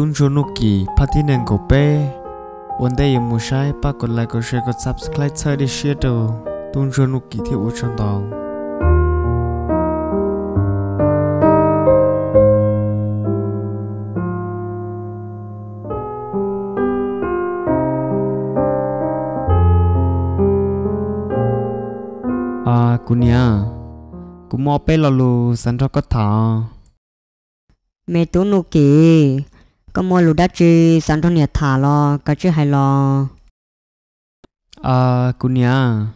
Tub Ntsuag Nuj Kim part thib nees nkaum peb. Ua ntej yuav mus saib pab kom like, kom share, kom subscribe txhawb dej siab rau Tub Ntsuag Nuj Kim thiab ua tsaug ntau. Kuv niam, kuv muaj ob peb lo lus xav nrog koj tham. Me tub Nuj Kim, koj muaj lus dab tsi xav nrog niam tham los koj tsij hais los. Kuv niam,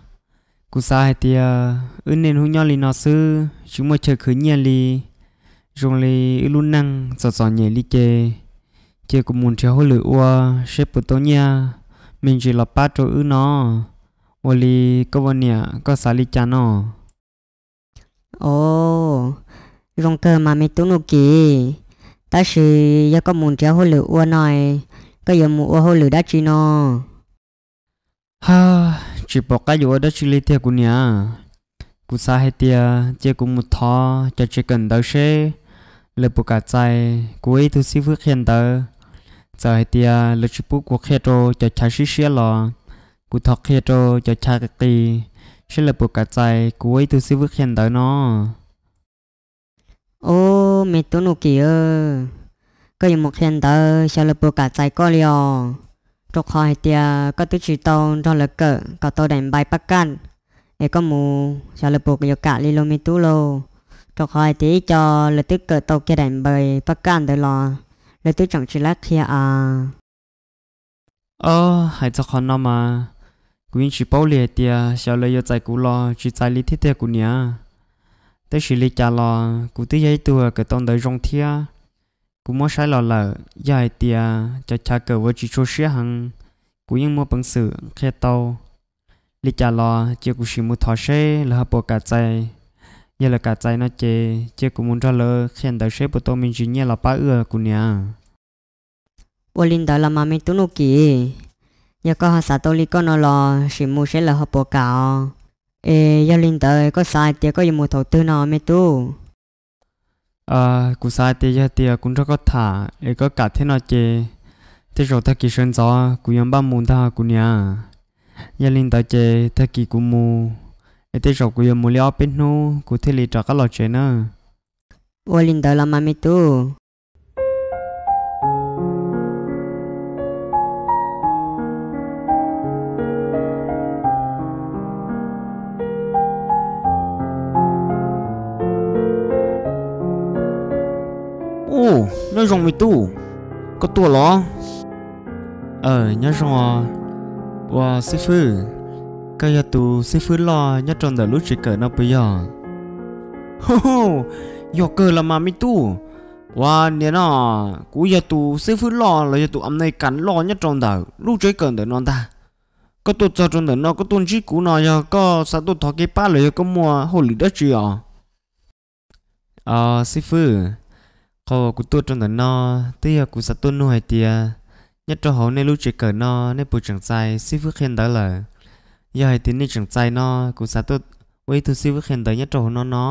kuv xav hais tias wb niaj hnub nyob li no xwb tsis muaj chaw khwv nyiaj li, zoo li wb lub neej txom txom nyem li ces, ces kuv mus nrhiav hauj lwm ua seb puas tau nyiaj me ntsis los pab rau wb no. Ua li koj ua niam koj xav li cas no? Os, zoo kawg mas me tub Nuj Kim, tab sis yog koj mus nrhiav hauj lwm ua no, koj yuav mus ua hauj lwm dab tsi no? Ha, tsis pom qab yuav ua dab tsi li tiag kuv niam. Kuv xav hais tias cia kuv mus thov cov tsev kawm ntawv seb lawv puas kam txais kuv ua ib tug xib fwb qhia ntawv. Txawm hais tias lawv tsis pub kuv qhia rau cov chav siab siab los kuv thov qhia rau cov chav qis qis seb lawv puas kam txais kuv ua ib tug xib fwb qhia ntawv no. Ub, me tub Nuj Kim, koj yuav mus qhia ntawv xyov lawv puas kam txais koj li os, rau qhov hais tias koj twb tsis tau nrog lawv kawm kom tau daim npais pab kaj, es koj mus xyov lawv puas yuav kam li los me tub lauj, rau qhov hais tias ib co lawv twb kawm tau kiag daim npais pab kaj ntawd los lawv twb tseem tsis laib qhia as. Ob, hais txog qhov no mas kuv yeej tsis paub li hais tias xyov lawv yuav txais kuv los tsis txais li thiab tiag kuv niam. Tab sis li cas los kuv twb yog ib tug kawm tau ntawv zoo thiab. Kuv muab saib los lawm yog hais tias cov chav kawm uas tsis tshua siab heev, kuv yeej muaj peev xwm qhia tau. Li cas los cia kuv sim mus thov seb lawv ho puas kam txais. Yog lawv kam txais no ces cia kuv mus nrog lawv qhia ntawv seb puas tau me ntsis nyiaj los pab wb kuv niam. Ua li ntawd los mas me tub Nuj Kim, yog koj ho xav tau li koj no los sim mus seb lawv ho puas kam os. Es yog li ntawd koj xav hais tias koj yuav mus thaum twg no me tub? Kuv xav hais tias yog tias kuv nrog koj tham es koj kam thiab no ces tej zaum tag kis sawv ntxov kuv yuav npaj mus ntag kuv niam. Yog li ntawd ces tag kis kuv mus, es tej zaum kuv yuav mus li ob peb hnub kuv thiaj li rov qab los tsev na. Ua li ntawd los mas me tub. Ub, nyob zoo me tub, koj tuaj los? Nyob zoo. Ua xib fwb, koj yog tus xib fwb loj nyob rau ntawm lub tsev kawm no puas yog? Yog kawg los mas me tub. Ua niam no, kuv yog tus xib fwb loj los yog tus am ne kas loj nyob rau ntawm lub tsev kawm ntawm no ntag. Koj tuaj txog rau ntawm no koj tuaj ntsib kuv no yog koj xav tuaj thov kev pab los yog koj muaj hauj lwm dab tsi os? Xib fwb, qhov uas kuv tuaj rau ntawm no twb yog kuv xav tuaj nug hais tias nyob rau hauv nej lub tsev kawm no nej puas tseem txais xib fwb qhia ntawv lawm? Yog hais tias nej tseem txais no kuv xav tuaj ua ib tug xib fwb qhia ntawv nyob rau hauv no no.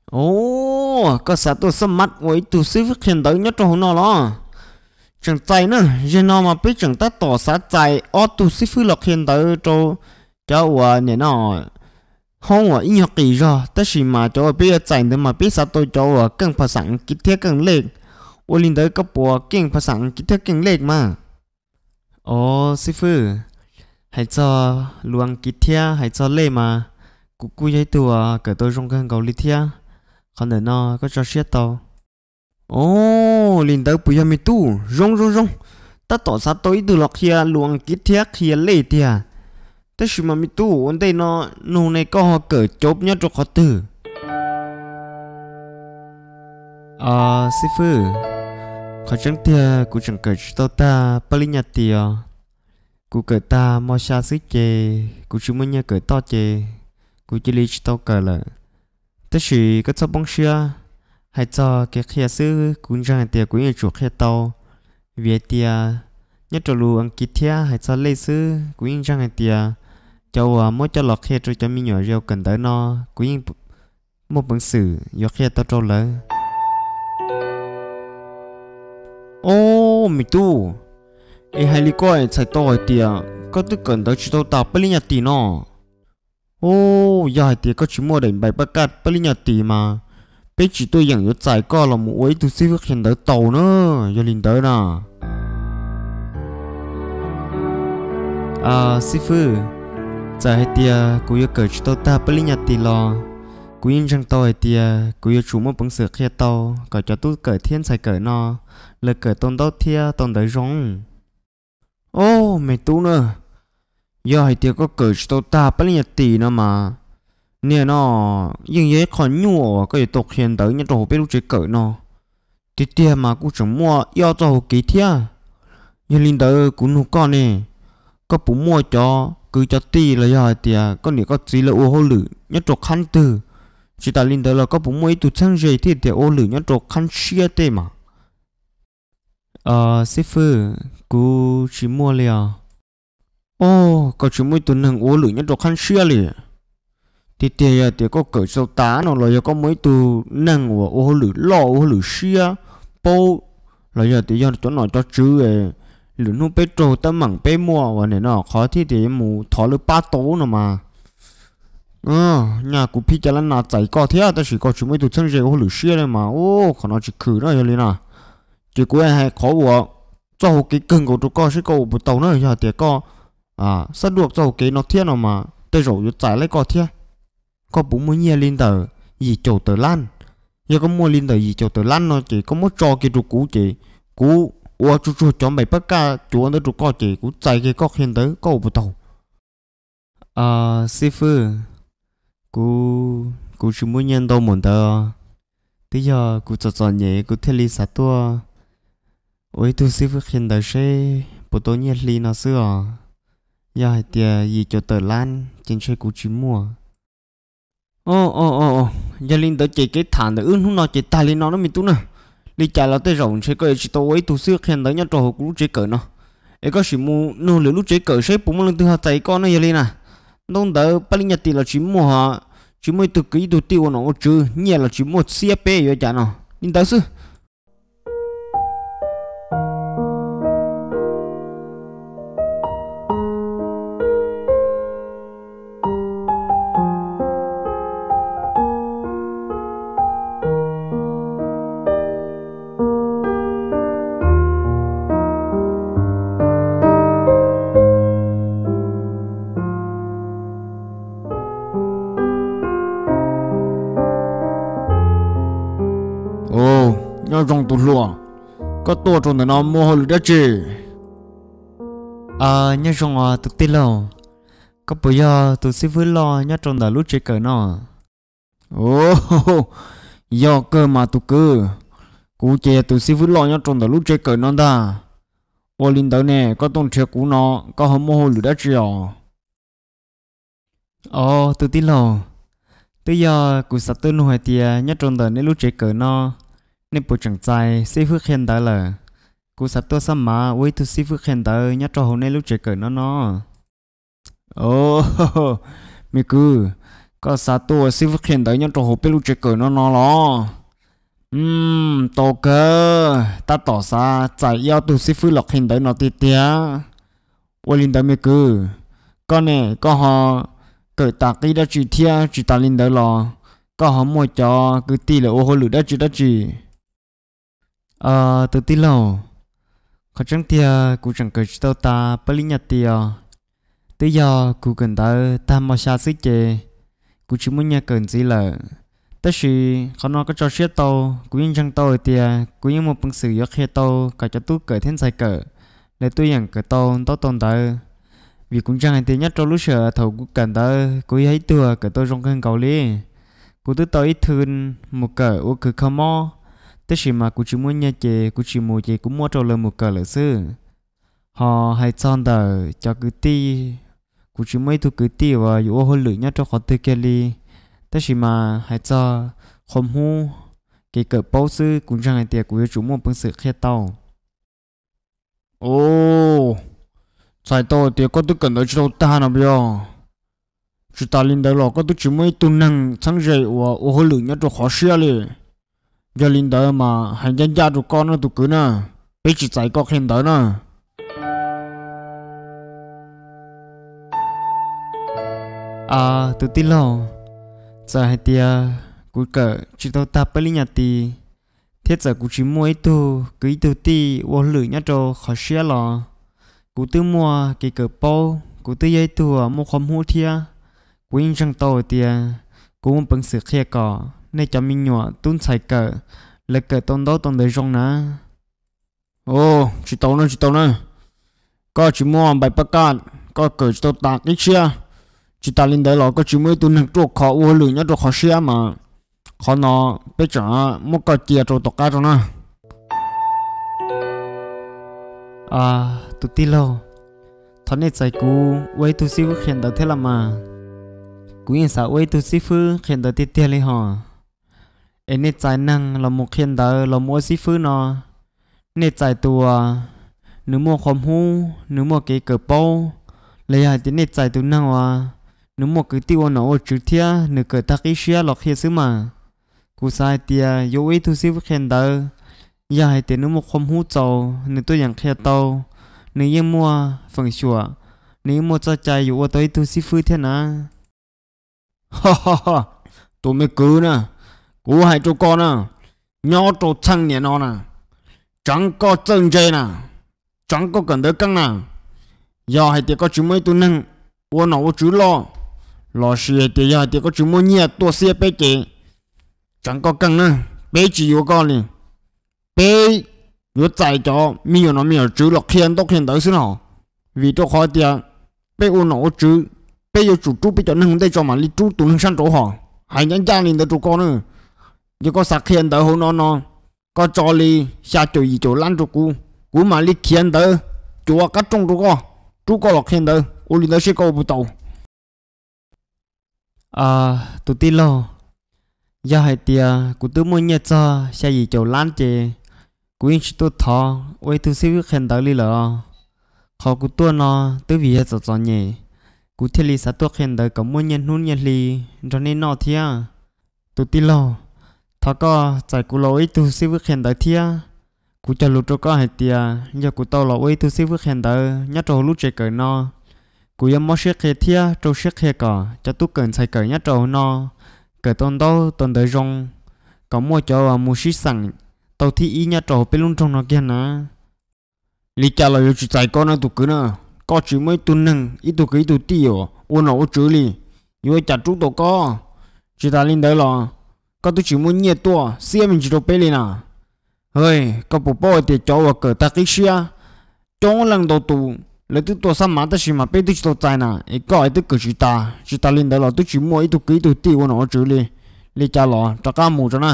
Os, koj xav tuaj xab mab ua ib tug xib fwb qhia ntawv nyob rau hauv no los? Tseem txais na, zaum no mas peb tseem tab tom xav txais ob tug xib fwb los qhia ntawv rau cov uas niam no hoob uas ib nyuag qis zog, tab sis mas cov uas peb yuav txais ntawd mas peb xav tau cov uas keej phas xas kiv thiab keej lej. Ua li ntawd koj puas keej phas xas kiv thiab keej lej mas? Os xib fwb, hais txog lus as kiv thiab hais txog lej mas kuv kuj yog ib tug uas kawm tau zoo kawg nkaus li thiab. Qhov ntawm no koj tso siab tau. Os, li ntawd puas yog me tub? Zoo zoo zoo, tab tom xav tau ib tug los qhia lus as kiv thiab qhia lej tiag. Tab sis mas me tub, ua ntej no nug ne koj ho kawm cov nyob rau qhov twg? Os xib fwb, qhov tseeb tiag kuv tseem kawm tsis tau tag pab lib nyaj tios. Kuv kawm tag mos xya xwb ces kuv tsis muaj nyiaj kawm toj ces kuv cia li tsis tau kawm lawm. Tab sis koj txhob poob siab, hais txog kev qhia xwb kuv ntseeg hais tias kuv yeej yuav tsum qhia tau. Vim hais tias nyob rau lus as kiv thiab hais txog lej xwb kuv yeej ntseeg hais tias cov uas muab coj los qhia rau cov me nyuam yaus kawm ntawv no kuv yeej muaj peev xwm yuav qhia tau rau lawv. Ob, me tub, es hais li koj es txhais tau hais tias koj twb kawm ntawv tsis tau tag peb lub nyaj tim no. Ob, yog hais tias koj tsis muaj daim npaim paj kaj peb lub nyaj tim mas peb tsis tuaj yeem yuav txais koj los mus ua ib tug xib fwb qhia ntawv tau na. Yog li ntawd na, xib fwb, txawm hais tias kuv yuav kawm tsis tau tag peb lub nyaj tim los kuv yeej ntseeg tau hais tias kuv yuav tsum muaj peev xwm qhia tau kom cov tub kawm thiab ntxhais kawm no lawv kawm tau ntaub thiab tau ntawv zoo. Ob, me tub na, yog hais tias koj kawm tsis tau tag peb lub nyaj tim no mas, niaj no yeej yog ib qho nyuaj uas koj yuav tau qhia ntawv nyob rau hauv peb lub tsev kawm no. Tiag tiag mas kuj tseem muaj ib ob txoj hau kev thiab. Yog li ntawd kuv nug koj ne, koj puas muaj cov kwv cov tij los yog hais tias koj niam koj txiv lawv ua hauj lwm nyob rau qhab twg? Tsis tas li ntawd los koj puas muaj ib tug txheeb ze thiab tias ua hauj lwm nyob rau qhab siab tej mas? Xib fwb, kuv tsis muaj li os. Ob, koj tsis muaj ib tug neeg ua hauj lwm nyob rau qhab siab li? Tiag tiag yog tias koj kawm tsis tau tag no los yog koj muaj ib tug neeg uas ua hauj lwm loj ua hauj lwm siab paub, los yog tias yog cov nom cov tswv, lwm hnub peb raug teeb meem peb muaj uas nim no qhov thiab tias yuav mus thov lawv pab tau no mas, nyaj kuv phib caj lab nas txais koj thiab tab sis koj tsis muaj ib tug txheeb ze ua hauj lwm siab li mas, ub, qhov no tsis khwm no. Yog li no ces kuv hais qhov uas txoj hau kev kawg nkaus rau koj seb koj ua puas tau na. Yog tias koj xav dua txoj hau kev no thiab no mas tej zaum yuav txais laib koj thiab. Koj puas muaj nyiaj li ntawm yim caum tawm lab? Yog koj muaj li ntawm yim caum tawm lab no ces koj muab tso kiag rau kuv ces kuv ua tsuag tsuag cov npaim paj kaj cuav ntawd rau koj ces kuv txais kiag koj qhia ntawv koj ua puas tau? Xib fwb, kuv, kuv tsis muaj nyiaj ntau npaum ntawd. Twb yog kuv txom txom nyem kuv thiaj li xav tuaj ua ib tug xib fwb qhia ntawv seb puas tau nyiaj hli no xwb os. Yog hais tias yim caum tawm lab ces ntshe kuv tsis muaj. Yog li ntawd ces kev tham ntawm wb hnub no ces tag li no nawb me tub na. Li cas los tej zaum ntshe koj yuav tsis tau ua ib tug xib fwb qhia ntawv nyob rau hauv kuv lub tsev kawm no. Es koj sim mus nug lwm lub tsev kawm seb puas muaj leej twg ho txais koj ne. Yog li na, ntaub ntawv pab li nyaj tim los tsis muaj, tsis muaj ib tug kwv ib tug tij ua nom ua tswv, nyiaj los tsis muaj, xiab peb yuav cas no. Li ntawd xwb. Nyob zoo tus hluas, koj tuaj rau ntawm no muaj hauj lwm dab tsi? Nyob zoo os tus tij laug, koj puas yog tus xib fwb loj nyob rau ntawm lub tsev kawm no? Yog kawg mas tus kwv, kuv ces yog tus xib fwb loj nyob rau ntawm lub tsev kawm no ntag. Ua li ntawd ne koj tuaj nrhiav kuv no, koj ho muaj hauj lwm dab tsi os? Os tus tij laug, twb yog kuv xav tuaj nug hais tias nyob rau ntawm nej lub tsev kawm no, nej puas tseem txais xib fwb qhia ntawv lawm? Kuv xav tuaj xab mav ua ib tug xib fwb qhia ntawv nyob rau hauv nej lub tsev kawm no no. Me kwv, koj xav tuaj ua xib fwb qhia ntawv nyob rau hauv peb lub tsev kawm no no los? Tau kawg, tab tom xav txais ib ob tug xib fwb los qhia ntawv no tiag tiag. Ua li ntawd me kwv, koj ne koj ho kawm tas qib dab tsi thiab tsis tas li ntawd los koj ho muaj cov kwv tij lawv ua hauj lwm dab tsi dab tsi? Tus tij laug, qhov tseeb tiag kuv tseem kawm tsis tau tas peb lub nyaj tim os. Twb yog kuv kawm ntawv tag mos xya xwb ces kuv tsis muaj nyiaj kawm ntxiv lawm. Tab sis qhov no koj tso siab tau, kuv yeej ntseeg tau hais tias kuv yeej muaj peev xwm yuav qhia tau kom cov tub kawm thiab ntxhais kawm lawv tuaj yeem kawm tau ntaub tau ntawv. Vim kuv ntseeg hais tias nyob rau lub sij hawm thaum kuv kawm ntawv kuv yog ib tug kawm tau zoo kawg nkaus li. Kuv twb tau ib thwv mus kawm ua kws kho mob, tab sis mas kuv tsis muaj nyiaj ces kuv tsis mus ces kuv muab rau lawv mus kawm lawm xwb. Ho hais txog ntawm cov kwv tij, kuv tsis muaj ib tug kwv tij uas yuav ua hauj lwm nyob rau qhov twg kiag li. Tab sis mas hais txog qhov hmub, kev kawm paub xwb kuv ntseeg hais tias kuv yuav tsum muaj peev xwm qhia tau. Os, txhais tau tias koj twb kawm ntawv tsis tau tag no puas yog? Tsis tas li ntawd los koj twb tsis muaj ib tug neeg txheeb ze uas ua hauj lwm nyob rau qhov siab li. Yog li ntawd mas hais ncaj ncaj rau koj no tus kwv na, peb tsis txais koj qhia ntawv na. A, tus tij laug, txawm hais tias kuv kawm tsis tau tag peb lub nyaj ti, thiab txawm kuv tsis muaj ib tug kwv ib tug tij ua hauj lwm nyob rau qhov siab los kuv twb muaj kev kawm paub, kuv twb yog ib tug muaj qhov hmub thiab. Kuv yeej ntseeg tau hais tias kuv muaj peev xwm qhia kom nej cov me nyuam tub ntxhais kawm, lawv kawm tau ntaub tau ntawv zoo na. Tsis tau na, tsis tau na. Koj tsis muaj npaim pab kaj, koj kawm tsis tau tas qib siab. Tsis tas li ntawd los koj tsis muaj ib tug neeg ruaj khov ua hauj lwm nyob rau qhov siab mas qhov no peb tseem muab koj cia rau tom qab rau na. Tus tij laug, thov nej txais kuv ua ib tug xib fwb qhia ntawv thiab los mas. Kuv yeej xav ua ib tug xib fwb qhia ntawv tiag tiag li hos. Es nej txais neeg los mus qhia ntawv los mus ua xib fwb no, nej txais tus uas nws muaj qhov hmub, nws muaj kev kawm paub, los yog hais tias nej txais tus neeg uas nws muaj kwv tij ua nom ua tswv thiab nws kawm tag qib siab los qhia xwb mas. Kuv xav hais tias yuav ua ib tug xib fwb qhia ntawv, yog hais tias nws muaj qhov hmub txaus, nws tuaj yeem qhia tau, nws yeej muaj feem xyuam, nws yeej muaj txoj cai yuav ua tau ib tug xib fwb thiab na. Tus me kwv na, kuv hais rau koj na, nyob rau txheej niam no na, tseev koj txawj ntse na, tseev koj kawm ntawv keej na. Yog hais tias koj tsis muaj ib tug neeg ua nom ua tswv loj, lossis hais tias yog hais tias koj tsis muaj nyiaj tuaj xiab peb ces tseev koj keej na, peb tsis yuav koj li. Peb yuav txais cov me nyuam nom me nyuam tswv los qhia ntaub qhia ntawv xwb no, vim rau qhov tias peb ua nom ua tswv, peb yuav tsum rub peb cov neeg ua ntej tso mam li rub tus neeg sab nraud hos. Hais ncaj ncaj li ntawd rau koj na, yog koj xav qhia ntawv hauv no no, koj tso li xya caum yim caum lab rau kuv, kuv mam li khiav ntawv cuav qab rooj rau koj, rub koj los qhia ntawv, ua li ntawd seb koj ua puas tau. Tus tij laug, yog hais tias kuv twb muaj nyiaj txog xya yim caum lab ces kuv yeej tsis tuaj thov ua ib tug xib fwb qhia ntawv li lawm os. Qhov kuv tuaj no twb vim yog txom txom nyem, kuv thiaj li xav tuaj qhia ntawv kom muaj nyiaj hnub nyiaj hli nrog nej noj thiab. Tus tij laug, thov koj txais kuv los ua ib tug xib fwb qhia ntawv thiab. Kuv cog lus rau koj hais tias yog kuv tau los ua ib tug xib fwb qhia ntawv nyob rau hauv lub tsev kawm no, kuv yuav mob siab qhia thiab rau siab qhia kom cov tub kawm ntxhais kawm nyob rau hauv no kawm tau ntaub tau ntawv zoo, kom muaj cov uas mus sib xeem tau thib ib nyob rau hauv peb lub nroog no kiag na. Li cas los yuav tsis txais koj no tus kwv na, koj tsis muaj ib tug neeg ib tug kwv ib tug tij uas ua nom ua tswv li, yuav ua cas rub tau koj? Tsis tas li ntawd los koj twb tsis muaj nyiaj tuaj xiab me ntsis rau peb li na. Hwj, koj puas paub hais tias cov uas kawm tag qib siab coob leej ntau tus, lawv twb tuaj xab mav tab sis mas peb twb tsis tau txais na, es koj es twb kawm tsis tas, tsis tas li ntawd los twb tsis muaj ib tug kwv ib tug tij ua nom ua tswv li. Li cas los rov qab mus tso na.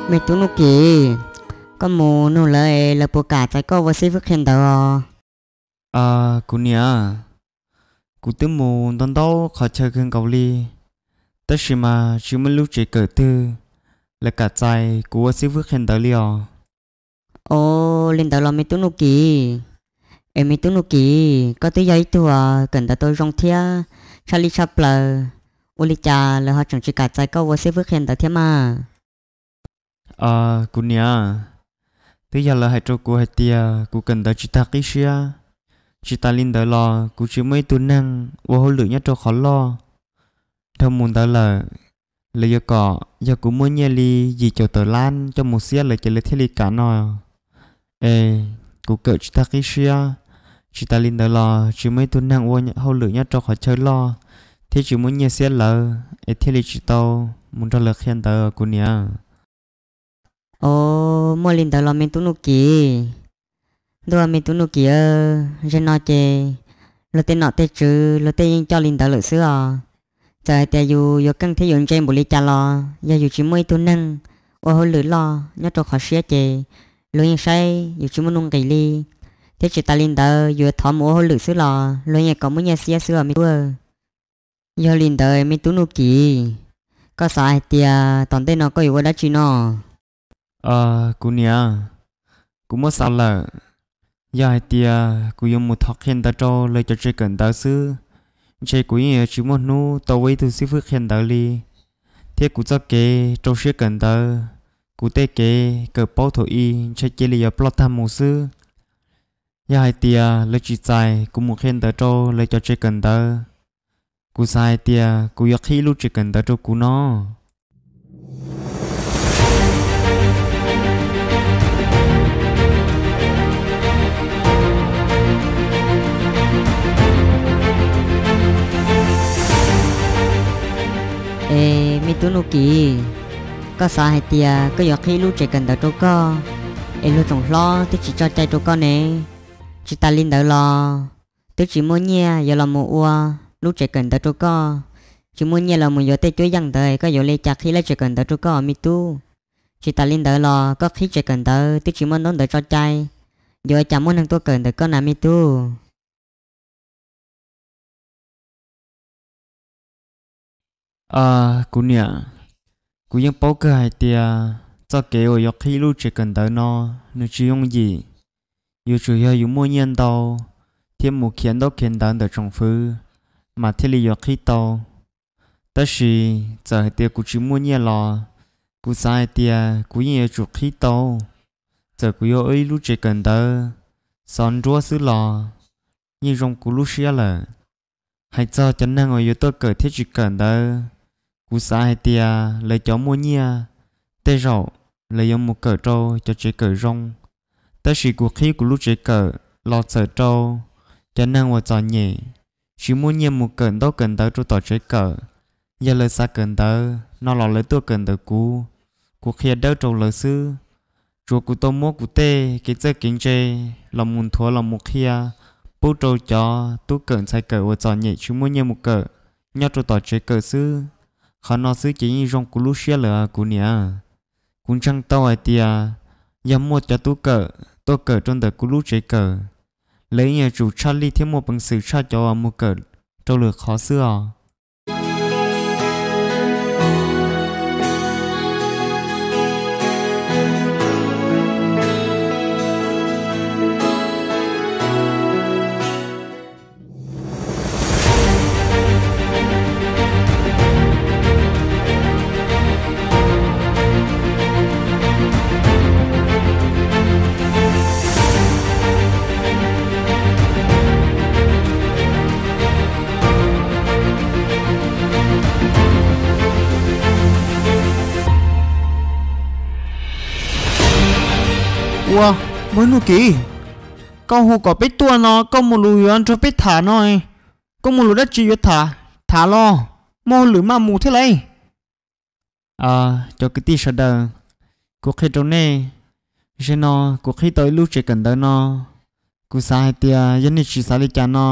Me tub Nuj Kim, koj mus nug lawv es lawv puas kam txais koj ua xib fwb qhia ntawv os? Kuv niam, kuv twb mus ntau ntau qhov chaw kawg nkaus li, tab sis mas tsis muaj lub tsev kawm twg lawv kam txais kuv ua xib fwb qhia ntawv li os. Os, li ntawd los me tub Nuj Kim, es me tub Nuj Kim, koj twb yog ib tug kawm ntawv tau zoo thiab tshaj li tshaj plaws, ua li cas lawv ho tseem tsis kam txais koj ua xib fwb qhia ntawv thiab mas? Kuv niam, twb yog lawv hais rau kuv hais tias kuv kawm ntawv tsis tag qib siab, tsis tas li ntawd los kuv tsis muaj ib tug neeg ua hauj lwm nyob rau qhov loj. Dhau mus ntawd lawm, lawv yuav kom yog kuv muaj nyiaj li yim caum tawm lab coj mus xiab lawm ces lawv thiaj li kam no. Es kuv kawm tsis tag qib siab, tsis tas li ntawd los tsis muaj ib tug neeg ua hauj lwm nyob rau qhov chaw loj, thiab tsis muaj nyiaj xiab lawv es thiaj li tsis tau mus nrog lawv qhia ntawv kuv niam. Os, muaj li ntawd los me tub Nuj Kim. Ntuj, me tub Nuj Kim, zaum no ces luag tej nom tej tswv luag tej yeej coj li ntawd lawm xwb os. Txawm hais tias yus yuav keej thiab yuav ntse npaum li cas los yog yus tsis muaj ib tug neeg ua hauj lwm loj nyob rau qhov siab ces luag yeej saib yus tsis muaj nuj nqis li. Thiab tsis tas li ntawd yus yuav thov mus ua hauj lwm xwb los luag yeej kom muaj nyiaj xiab xwb os me tub. Yog li ntawd me tub Nuj Kim, Koj xav hais tias tom ntej no koj yuav ua dab tsi no? Kuv niam, kuv muab xav lawm. Yog hais tias kuv yuav mus thov qhia ntawv rau lawv cov tsev kawm ntawv xwb, ntshe kuv yeej yuav tsis muaj hnub tau ua ib tug xib fwb qhia ntawv li. Thiab kuv txoj kev rau siab kawm ntawv, kuv tej kev kawm paub thaum i ntshe cia li yuav ploj tag mus xwb. Yog hais tias lawv tsis txais kuv mus qhia ntawv rau lawv cov tsev kawm ntawv, kuv xav hais tias kuv yuav qhib ib lub tsev kawm ntawv rau kuv no. Es me tub Nuj Kim, koj xav hais tias koj yuav qhib ib lub tsev kawm ntawv rau koj, es luag tsoom hlob twb tsis tso cai rau koj ne? Tsis tas li ntawd los twb tsis muaj nyiaj yuav los mus ua lub tsev kawm ntawv rau koj, tsis muaj nyiaj los mus yuav tej cuab yeej ntawd, koj yuav li cas qhib lub tsev kawm ntawv rau koj me tub? Tsis tas li ntawd los koj qhib tsev kawm ntawv twb tsis muaj ntaub ntawv tso cai, yuav ua cas muaj neeg tuaj kawm ntawm koj na me tub? Kuv niam, kuv yeej paub kawg hais tias txoj kev uas yuav qhib lub tsev kawm ntawv no nws tsis yooj yim. Yuav tsum yog yus muaj nyiaj ntau thiab mus khiav ntaub khiav ntawv ntawm tsoom fwv mas thiaj li yuav qhib tau. Tab sis txawm hais tias kuv tsis muaj nyiaj los kuv xav hais tias kuv yeej yuav tsum qhib tau. Txawm kuv yuav ua ib lub tsev kawm ntawv xov nruab xwb los yeej zoo kuv lub siab lawm. Hais txog cov neeg uas yuav tuaj kawm thiab tsis kawm ntawd, kuv xav hais tias lawv cov muaj nyiaj tej zaum lawv yuav mus kawm rau cov tsev kawm zoo. Tab sis kuv qhib kuv lub tsev kawm los txawm rau cov neeg uas txom nyem, tsis muaj nyiaj mus kawm ntaub kawm ntawv rau tom tsev kawm. Yog lawv xav kawm ntawv no los lawv tuaj kawm ntawm kuv, kuv qhia dawb rau lawv xwb. Tsuav kuv tau muab kuv tej kev txawj kev ntse los mus nthuav los mus qhia pub rau cov tub kawm ntxhais kawm uas txom nyem tsis muaj nyiaj mus kawm nyob rau tom tsev kawm xwb. Qhov no xwb ces yeej zoo kuv lub siab lawm kuv niam. Kuv ntseeg tau hais tias yog muaj cov tub kawm tuaj kawm rau ntawm kuv lub tsev kawm, lawv yeej yuav tsum tshaj lij thiab muaj peev xwm tshaj cov uas mus kawm rau lwm qhov xwb os. Ua, npawg Nuj Kim, koj hu kom peb tuaj no koj muaj lus yuav nrog peb tham no, koj muaj lus dab tsi yuav tham tham los, muaj hauj lwm maj mus thiab lauj. Cov kwv tij sawv daws, kuv qhia rau nej, zaum no kuv qhib tau ib lub tsev kawm ntawv no, kuv xav hais tias yog nej tsis xav li cas no,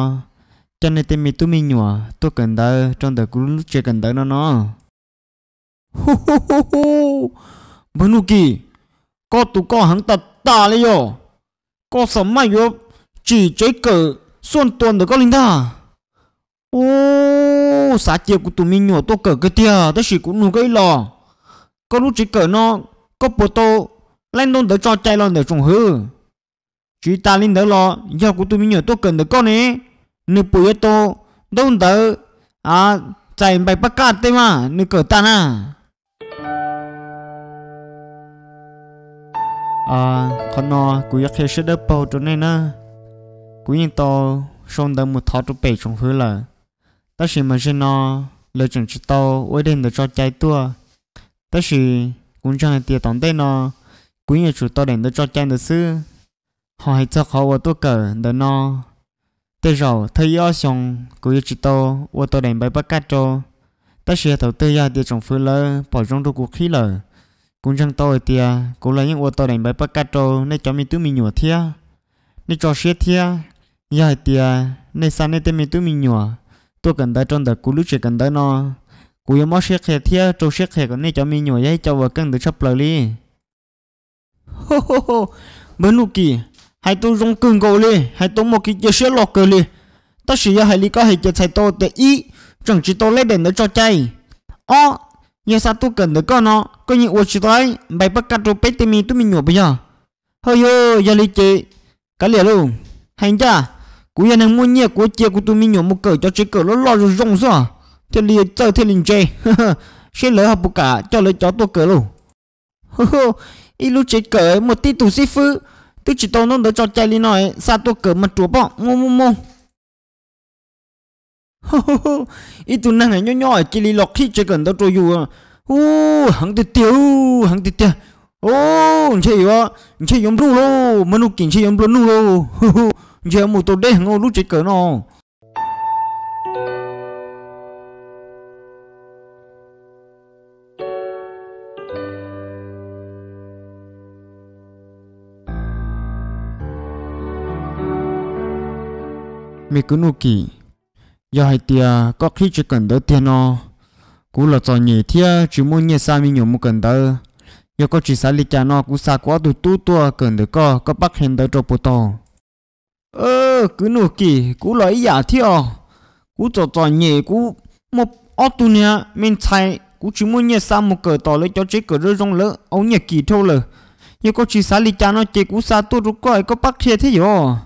coj nej tej me tub me nyuam tuaj kawm ntawv rau ntawm kuv lub tsev kawm ntawv no no. Hu hu hu hu, npawg Nuj Kim, koj tus koj heev tas tas li yog, koj xam maj yuav tsim tsev kawm xuaj tua ntawm koj li ntag. Ub, xav cia kuv tus me nyuam tuaj kawm kawg tiag tab sis kuv nug koj ib los, koj lub tsev kawm no koj puas tau laib ntaub ntawv tso cai los ntawm tsoom hwv? Tsis tas li ntawd los yog kuv tus me nyuam tuaj kawm ntawm koj ne, nws puas yuav tau ntaub ntawv txais npais pab kaj tej mas nws kawm tag na? Qhov no kuv yuav qhia siab dawb paug rau nej na. Kuv yeej tau sau ntawv mus thov rau pem tsoom hwv lawm, tab sis mas zaum no lawv tseem tsis tau ua ib daim ntawv tso cai tuaj. Tab sis kuv ntseeg hais tias tom ntej no kuv yeej yuav tsum tau daim ntawv tso cai ntawd xwb. Ho hais txog qhov uas tuaj kawm ntawm no, tej zaum thawj ib ob xyoos kuv yuav tsis tau ua tau daim npais pab kaj rau, tab sis thaum twg yog hais tias tsoom hwv lawv pom zoo rau kuv qhib lawm, kuv ntseeg tau hais tias kuv los yeej ua tau daim npais pab kaj rau nej cov me tub me nyuam thiab. Nej tso siab thiab, yog hais tias nej xa nej tej me tub me nyuam tuaj kawm ntawv rau ntawm kuv lub tsev kawm ntawv no, kuv yuav mob siab qhia thiab rau siab qhia kom nej cov me nyuam yog ib co uas keej ntawv tshaj plaws li. Npawg Nuj Kim, hais tau zoo kawg nkaus li, hais tau muaj kev cia siab loj kawg li. Tab sis yog hais li koj hais ces txhais tau tias ib, tseem tsis tau laib daim ntawv tso cai. Ob, Yog xa tuaj kawm ntawm koj no koj yeej ua tsis tau npaim pab kaj rau peb tej me tub me nyuam puas yog? Hawj, yog, yog li ces kav liam lauj. Hais ncaj, kuv yog neeg muaj nyiaj kuv cia kuv tus me nyuam mus kawm cov tsev kawm loj loj zoo zoo xwb, thiaj li txawj thiaj li ntse. Seb lawv ho puas kam coj lawv cov tuaj kawm lauj. Ib lub tsev kawm muaj tib tug xib fwb twb tsis tau ntaub ntawv tso cai li no, xa tuaj kawm mas ruam pob muaj muaj muaj. Ib tug neeg nyob nyob cia li los qhib tsev kawm ntawv rau yus. Ub, heev tiag tiag, heev tiag tiag. Ub, ntshe yuav, ntshe yuav nplua nuj lauj, muaj Nuj Kim ntshe yuav nplua nuj lauj. Ntshe mus tau deb heev lub tsev kawm no. Me kwv Nuj Kim, yog hais tias koj qhib tsev kawm ntawv tiag no, kuv los txom nyem thiab tsis muaj nyiaj xa me nyuam mus kawm ntawv. Yog koj tsis xav li cas no kuv xa kuv ob tug tub tuaj kawm ntawm koj, koj pab qhia ntawv rau puas tau? Kwv Nuj Kim, kuv los ib yam thiab os. Kuv txom txom nyem, kuv muaj ob tug niag me ntxhais, kuv tsis muaj nyiaj xa mus kawm tom lawv cov tsev kawm zoo zoo, lawv ua nyiaj kim dhau lawm. Yog koj tsis xav li cas no ces kuv xa tuaj rau koj es koj pab qhia thiab yom.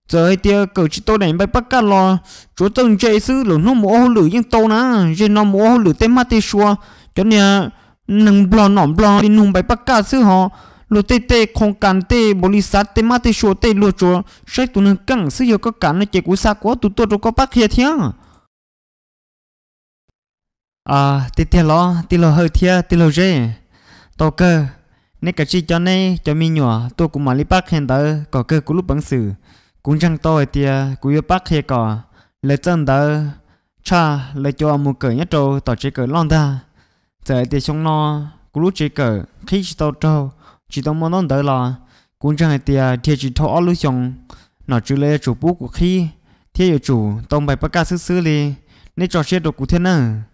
Txawm hais tias kawm tsis tau daim npaim pab kaj los tsuav txawj ntse xwb, lwm hnub mus ua hauj lwm yeej tau na. Zej no mus ua hauj lwm tej mab tej sua, cov niag neeg nplog nom nplog li nug npaim pab kaj xwb ho. Luag tej tej qhoo kas tej npaum li xav tej mab tej sua tej luag tsuas saib tus neeg keej xwb. Yog koj kam no ces kuv xa kuv ob tug tuaj rau koj pab qhia thiab. Tiag tiag los tij laug Hawj thiab tij laug Zeb? Tau kawg, neb kav tsij coj neb cov me nyuam tuaj kuv mam li pab qhia ntawv kom kawg kuv lub peev xwm. Kuv ntseeg tau hais tias kuv yuav pab qhia kom lawv txawj ntawv tshaj lawv cov mus kawm nyob rau tom tsev kawm loj ntag. Txawm hais tias xyoo no kuv lub tsev kawm qhib tsis tau raug, tsis tau muaj ntaub ntawv los kuv ntseeg hais tias dhia tsis dhau ob lub xyoo nom tswv lawv yuav tsum pub kuv qhib thiab yuav tsum tau npaim pab kaj xwb xwb li. Neb tso siab rau kuv thiab nawb.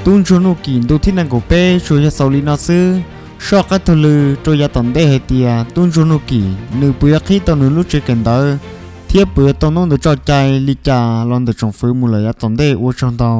Tub ntsuag Nuj Kim ntu thib nees nkaum peb tsuas yog xaus li no xwb. Soj qab taug lw rau yav tom ntej hais tias tub ntsuag Nuj Kim nws puas yuav qhib tau nws lub tsev kawm ntawv thiab puas yuav tau ntaub ntawv tso cai li cas los ntawm tsoom fwv mus lawm yav tom ntej. Ua tsaug ntau.